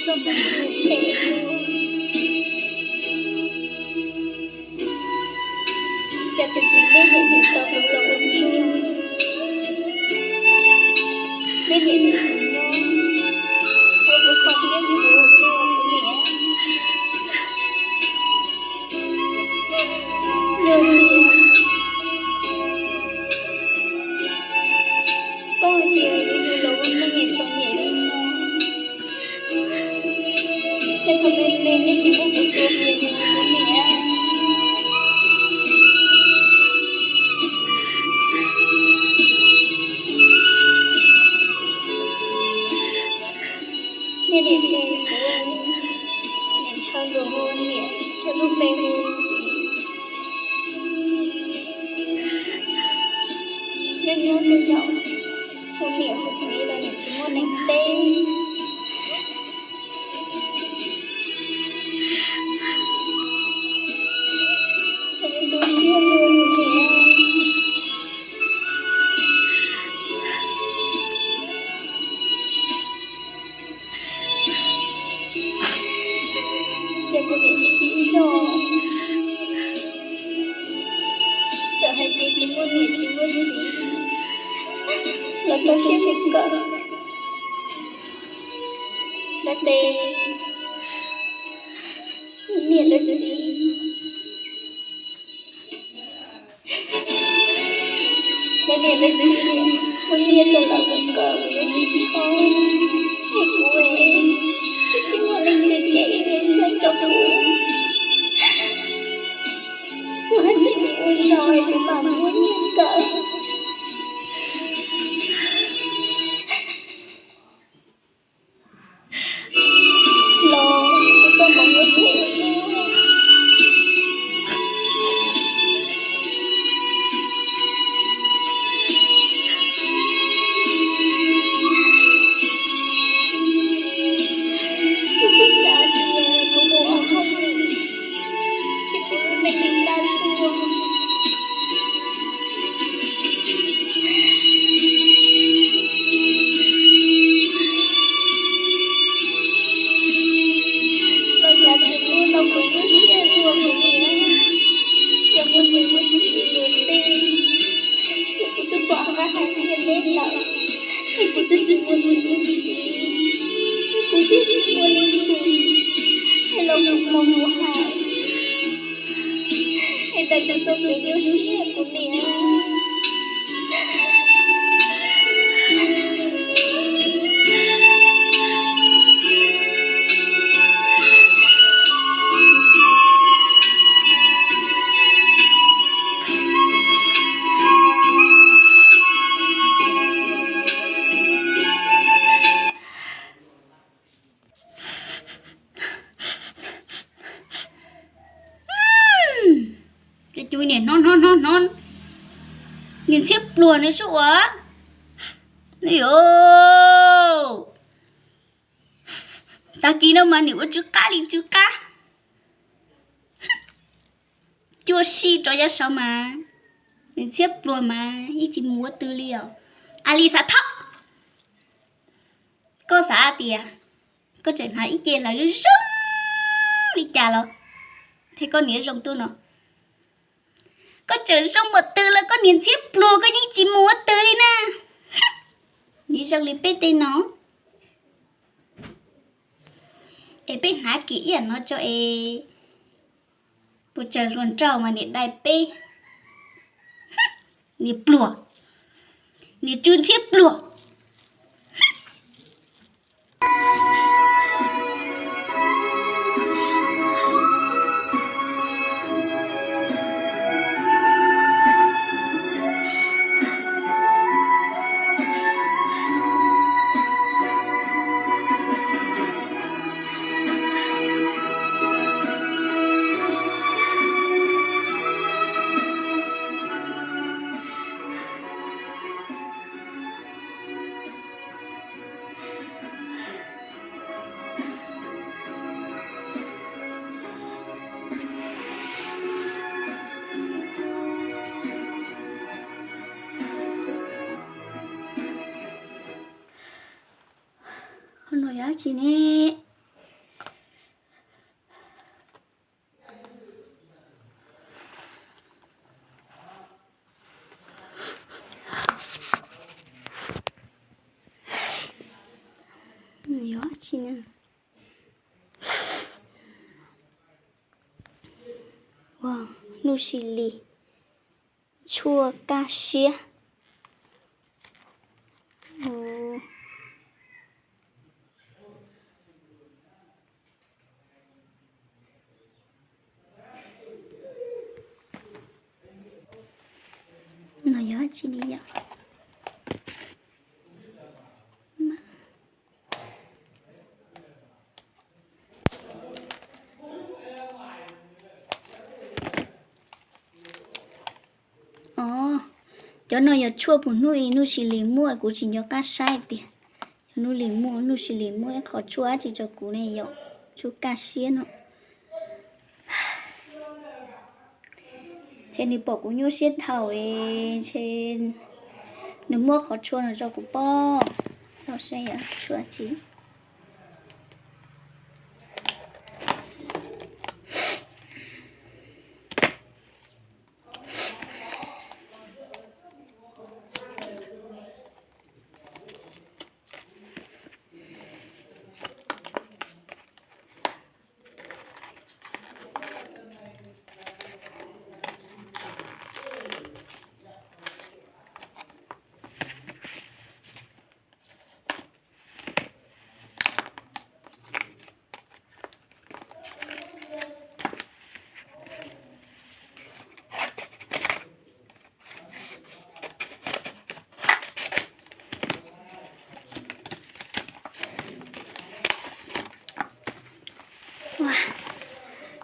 Txoj hmoov phem, cas tus txiv neej nim tau tus los ua tsuj, nej nim tsis mus nyob ua kuv kho siab kuv ua kuv niam. Yog tias koj hais tias yuav mus los ua neej txom nyem li no, nej thaum me me nej tsis muab kuv tua tiag li kuv niam. Nej niam tsis, kuv niam ntshaw luag hu niam, ntshaw lub npe hu txiv. Nyob nyob tej zaum hu niam hu txiv los niam tsis muaj neeg teb. Kuv tu siab luag hu niam. Ces kuv niam sib sib zog, txawm hais tias tsis muaj niam tsis muaj txiv los tau siab mus kawm lawv tes, niam lawv txiv. Lawv niam lawv txiv mus nyiag rau lawv mus kawm, kuv yuav tsis tso, es kuv twb tsis muaj leej twg cem ib leeg txheeb rau kuv, kuv haj tseem ua zog es kuv mam muab nyiag kawm. Los kuv txoj hmoov yuav phem. Kuv twb xav tias kuv mus ua hauj lwm, tsis pub me neeg dab tuag. Los cas thaum ub no kuv lub siab luag kuv niam, ces muaj niam muaj txiv li luag tej, ces kuv twb pom qab hais tiag neb lawm, es kuv twb tsis muaj niam muaj txiv, kuv twb tsis muaj leej twg, es los kuv hmoov kuv hais, es tawm kuv txoj kev nyuaj siab kuv niam. Cov niam hnov hnov hnov hnov, niam ntxhiab pluag no sub ua. Ib, tag kis no mas niam ua tsw qab li tsw qab. Cuaj sij rov yav saud mas, niam ntxhiab pluag mas yeej tsis mus ua twg li os. A li xav thab, koj xav tias koj tseem hnav ib ce hlawv zoo zoo li cas los thiaj koj niam zoo tuaj no. Koj tseem zoo npaum twg los koj niam ntxhiab pluag koj yeej tsis mus ua twg li na. Yeej zoo li peb tej no. Es peb hnav kiag ib yam no tso es puas tsawg hluas nraug mas niam dai peb. Niam pluag, niam tsw ntxhiab pluag. Qhov no yog dab tsi ne? Hnub xi li tshuaj kaj siab. No yog dab tsi ne yom? Cov no yog tshuaj puas hnub ib hnub xi li muaj, kuv tsis nco qab saib tiag. Yog hnub li muaj, hnub xi li muaj ib qho tshuaj dab tsi rau kuv ne yom, tshuaj kaj siab no. Ces nws pom kuv nyuaj siab dhau es nws muab qhov tshuaj no rau kuv pom. Xauj saib yog tshuaj dab tsi.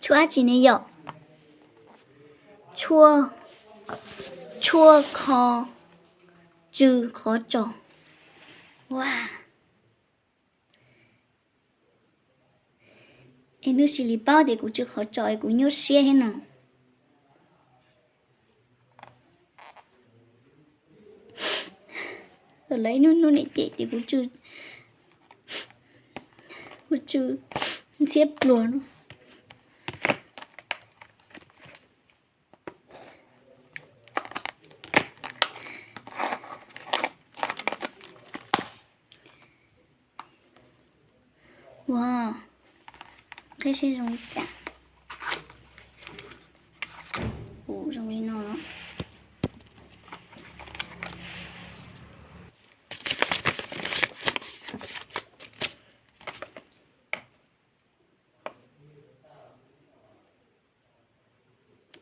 Tshuaj dab tsi ne yom? Tshuaj, tshuaj kho tsw qhov tsos. Ua, es hnub xi li paub tias kuv tsw qhov tsos es kuv nyuaj siab thiab no. Lawv ib hnub hnub nim cem tias kuv tsw, kuv tsw ntxhiab pluag no. Ua, qhib seb zoo li cas. Ua zoo li no los.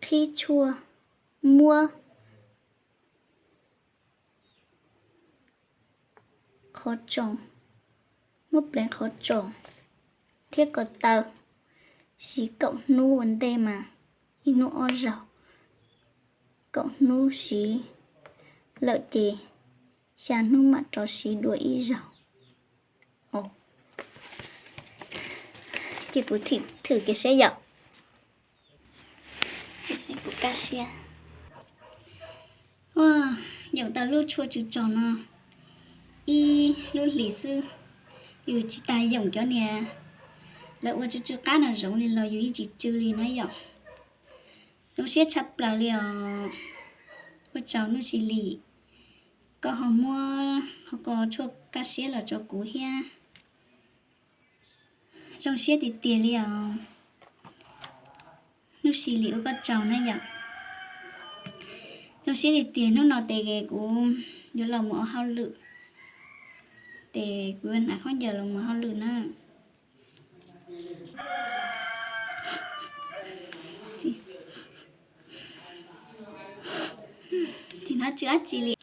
Qhib tshuaj, muab qhov tsos, muab pleev qhov tsos thiab ko taw, siv kaum hnub ua ntej mas ib hnub ob zaug, kaum hnub siv lawm ces xya hnub mam rov siv dua ib zaug. Ces kuv thwm kiag seb yom. Kuv kaj siab. Yoom tau lub tshuaj tsw tsos no ib lub hlis xwb, yus tsis tas yoom cov niag lawv ua tsw tsw qab no zoov li los yus yeej tsis tsw li na yom. Zoo siab tshaj plaws li os. Ua tsaug Nuj Sis Lis, koj ho muab qhov ko tshuaj kaj siab los rau kuv thiab. Zoo siab tiag tiag li os. Nuj Sis Lis ua koj tsaug na yom. Zoo siab tiag tiag, hnub no ces kuv yuav los mus ua hauj lwm, ces kuv yuav hnav khaub ncaws los mus hauj lwm na. Tsis hnov tsw dab tsi li.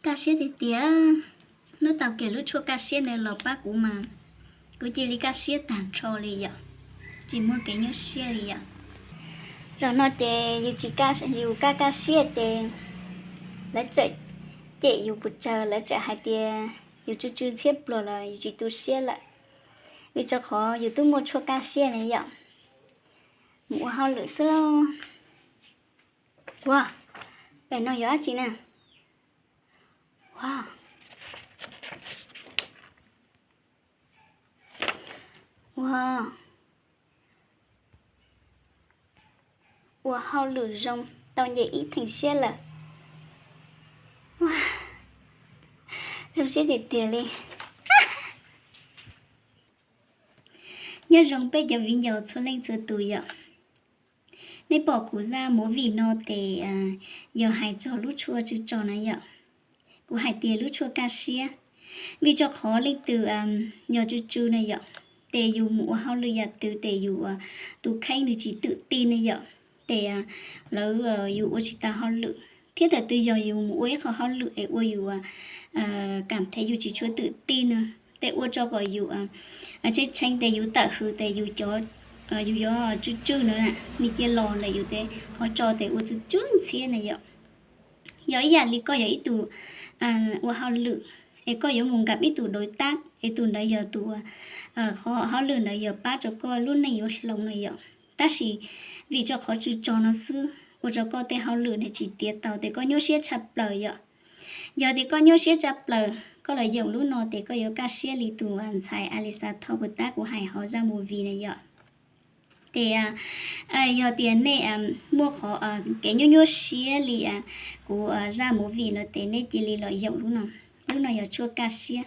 Kaj siab tiag tiag, hnub tau kiag lub tshuaj kaj siab no los pab kuv mas kuv cia li kaj siab tag nrho li yom, tsis muaj kev nyuaj siab li yom. Zaum no ces yus tsis, yus kaj kaj siab ces lawv txawm cem yus pes tsawg, lawv txawm hais tias yus tsw tsw ntxhiab pluag los yus tsis tu siab lawm, vim rau qhov yus twb muaj tshuaj kaj siab ne yom. Mus ua hauj lwm xwb lauj. Ua, pem no yog dab tsi na? Ua, ua, ua hauj lwm zoo tau nyiaj ib theem siab lawm. Zoo siab tiag tiag li. Nyob zoo peb cov viv ncaus txhua leej txhua tus yom. Nej pom kuv zaj movie no ces yog hais txog lub tshuaj tsw tso na yom. Kuv hais tias lub tshuaj kaj siab, vim rau qhov leej twg yog tsw tsw na yom, ces yus mus ua hauj lwm yam twg ces yus tus kheej nws tsis twm tij na yom, ces lawv yus ua tsis tau hauj lwm. Thiab thaum twg yog yus mus ua ib qho hauj lwm es ua yus kam thev yus tsis tshua twm tij na, ces ua rau kom yus tshee tshee ces yus tawm hws ces yus cov, yus yuav tsw tsw na, nws cia los ntawm yus tej qhov tso ces ua tsw tsw ntxhiab na yom. Yog ib yam li koj yog ib tug ua hauj lwm es koj yuav mus nkam ib tug đối tác es tus ntawd yog tus, qhov hauj lwm ntawd yog pab rau koj lub neej yuav hloov na yom. Tab sis vim rau qhov tsw tso no xwb ua rau koj tej hauj lwm nws tsis tiav tau ces koj nyuaj siab tshaj plaws yom. Yog tias koj nyuaj siab tshaj plaws koj los yoom lub no ces koj yuav kaj siab li tus ntxhais Alisa Thoj puas tab kuv hais hauv zaj movie na yom. Ces yog tias nej muaj qhov kev nyuaj nyuaj siab li kuv zaj movie no ces nej cia li los yoom lub no. Lub no yog tshuaj kaj siab.